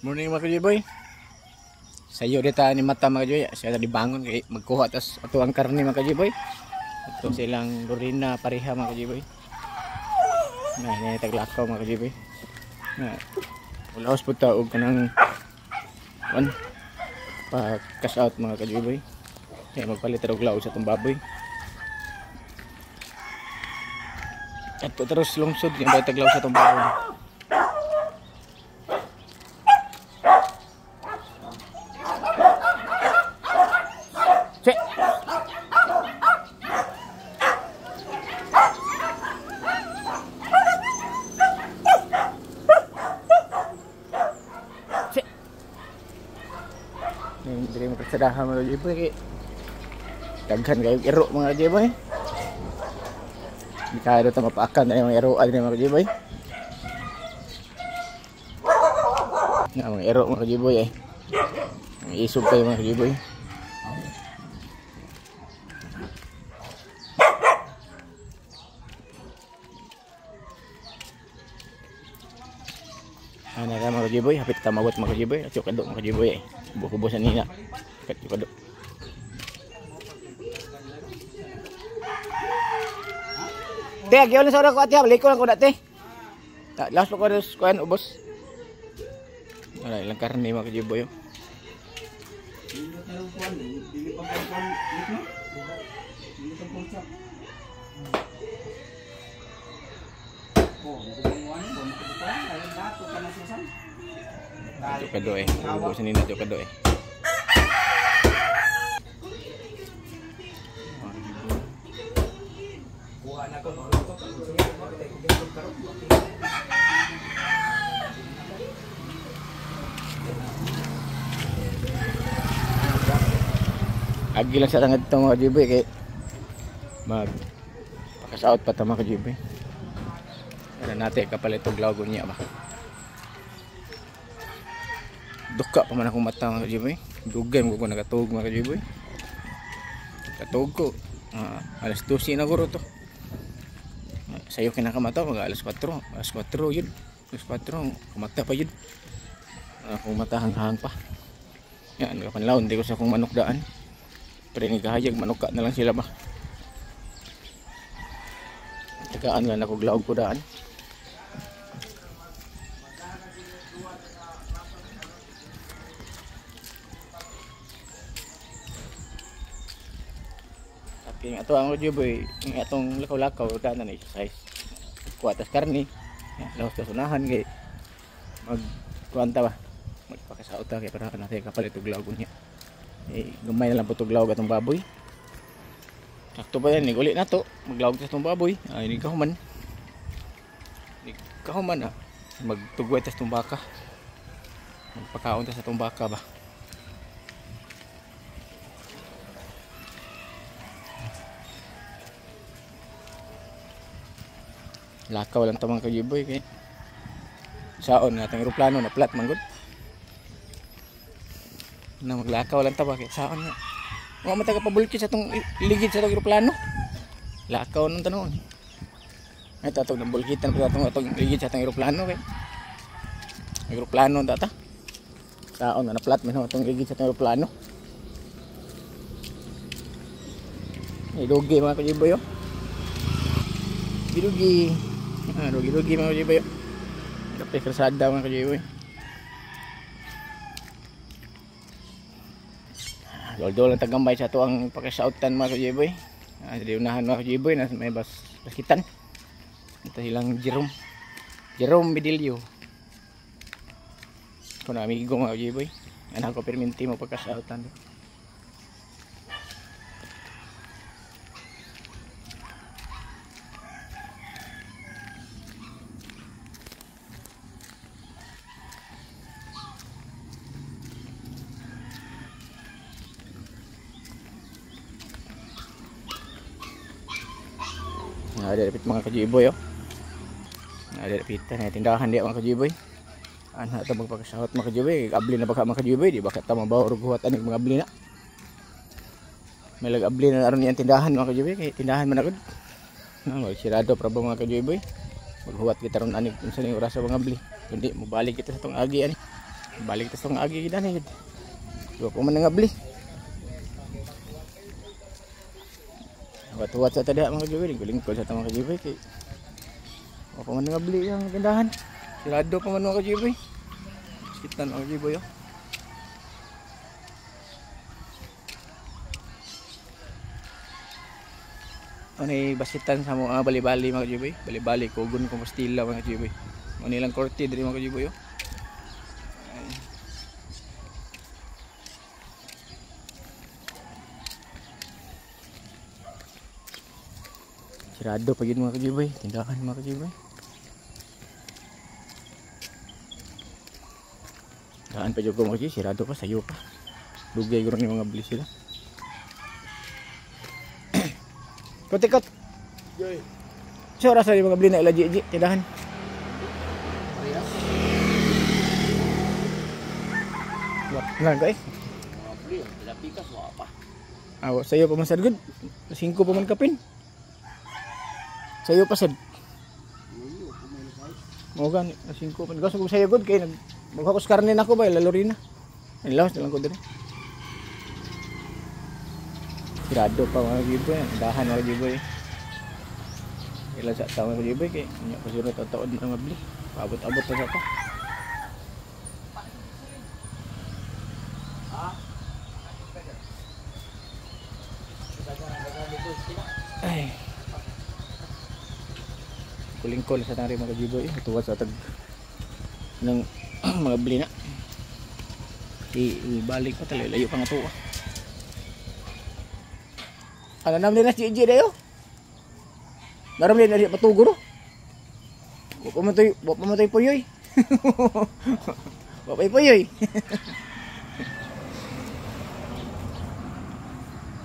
Morning mga kajiboy. Sayo dita ni mata mga kajiboy. Siya tadi bangon kay magkuha tas ato ang karne mga kajiboy. Ato silang Lorena pareha mga kajiboy. Na ni taglakaw mga kajiboy. Na ulaos pud ta og kanang kuan pa cash out mga kajiboy. Kay magpalit og laog sa atong baboy. Ato terus lungsod kay bay taglaw sa atong baboy. Diri mo kasadahan mga kajiboy kay daghan kayo iro mga kajiboy. Di kayo ta mapaakan na yung iro adri mga kajiboy. Na mga iro mga kajiboy eh. Ang isog kayo mga kajiboy. Ana ra mga kajiboy, hapit ta mabot mga kajiboy, at yung kado mga kajiboy eh. Buko-busan nina. Kat yung kado. Te, agyaw na sa oras ko ate, balik ko lang ko dati. Last pa ko rin kuan ubos. Wala ilang karne mga kajiboy. Kado eh, ubusan nina ito kado eh. Agi lang sa tangad itong mga kajiboy kay mag pakasaot pa ta mga kajiboy. Pero natin kapalit og lago niya ba. Duka pa man akong mata mga kajiboy. Dugay mo ko nakatuog mga kajiboy. Katuog ko alas 12 na guro to. Sayo kinakamata mga alas 4. Alas 4 yun. Alas 4 kumata pa yun. Akong mata hanghang pa. Yan kapanlaw hindi ko sa akong manok daan. Pero nagahayag manuka na lang sila ba. Tagaan lang ako glaog ko daan. Tapi ato ang kajiboy, ang atong lakaw-lakaw daan na exercise. Kuha tas karne. Laos tas unahan kay mag kuanta ba. Magpakasaot ta kay para natin kapalit og glaog niya. Eh, gamay na lang po tuglaw atong baboy. Sakto pa yan, uli na to. Maglawag sa itong baboy. Ay, hindi kahuman. Hindi kahuman ah. Magtugway tas itong baka. Magpakaon tas sa itong baka ba. Lakaw lang tamang kajiboy. Kay saon nga itong aeroplano na plat manggod. Na maglakaw lang ta ba kay saon nga. Wa man ta kapabulkit sa atong ligid sa atong eroplano. Lakaw nang tanon. Ay tatong nabulkitan pa atong atong ligid sa atong eroplano kay. Eroplano ta ta. Saon nga na plat man atong ligid sa atong eroplano. Ay dugi mga kajiboy oh. Dugi. Ah, dugi-dugi mga kajiboy. Kape kalsada mga kajiboy. Dol-dol ang tagambay sa ato ang pakasautan mga kajiboy. Di unahan mga kajiboy na may baskitan. Ito silang Jerome. Jerome Bedilio. Kung amigo mga kajiboy. Anak ko perminti mo pagkasautan. Ada dapit mga kajiboy oh. Ada dapitan na tindahan di mga kajiboy. Ana ta magpakasahot mga kajiboy, abli na baka mga kajiboy, di baka ta mabaw og huwat ani mga abli na. May lag abli na aron iyang tindahan mga kajiboy, kay tindahan man agud. No, magsirado pra ba mga kajiboy. Maghuwat kita ron ani unsa ning oras sa mga abli. Kundi mobalik kita sa tong agi ani. Balik ta sa agi gid ani gid. Wa pa man nangabli. Wat-wat sa tada mga kajiboy, lingkod sa ta mga kajiboy kay wa pa man nangabli ang tindahan. Sirado pa man mga kajiboy. Sitan mga kajiboy oh. Ano basitan sa mga bali-bali mga kajiboy, bali-bali Cogon Compostela mga kajiboy. Mo nilang korte diri mga kajiboy oh. Sirado pa yun mga kajiboy, tindahan mga kajiboy. Daan pa jud ko mga kajiboy, sirado pa, sayo pa. Dugay guro ni mga bili sila. Kotikot. Joy. So rasa ni mga bili na ila GG tindahan. Wa na guys. Mga bili, pikas wa pa. Aw, sayo pa man sad gud. 5 pa man kapin. Sayo pa sad. Mo gani, 5 pa. Gaso kung sayo gud kay nag maghakos karne nako ba lalorina. Nilawas na lang ko diri. Sirado pa mga kajiboy, dahan mga kajiboy. Ilan sa tao mga kajiboy kay nya pa siguro tataod na mabli. Paabot-abot pa sa ta. Ay. Kulingkol sa tari mga kajiboy, tuwa sa tag ng mga bli na. Ibalik pa talaga, layo pa nga tuwa. Ano naman din na si GG dayo? Naram din na patugo ro. Wa pa man toy puyoy. Wa pa puyoy.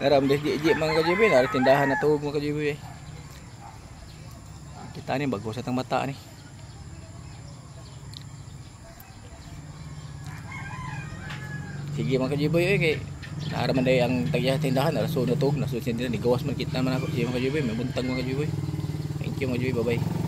Naram din GG mga kajiboy, nara tindahan na tuog mga kajiboy. Kita ni bago sa tang mata ni. Sige mga kajiboy oy kay nara man day ang tagya tindahan, nara sunod tuog, nasunod tindahan, ni gawas man kita man ako. Sige mga kajiboy, may buntag mga kajiboy. Thank you mga kajiboy, bye bye.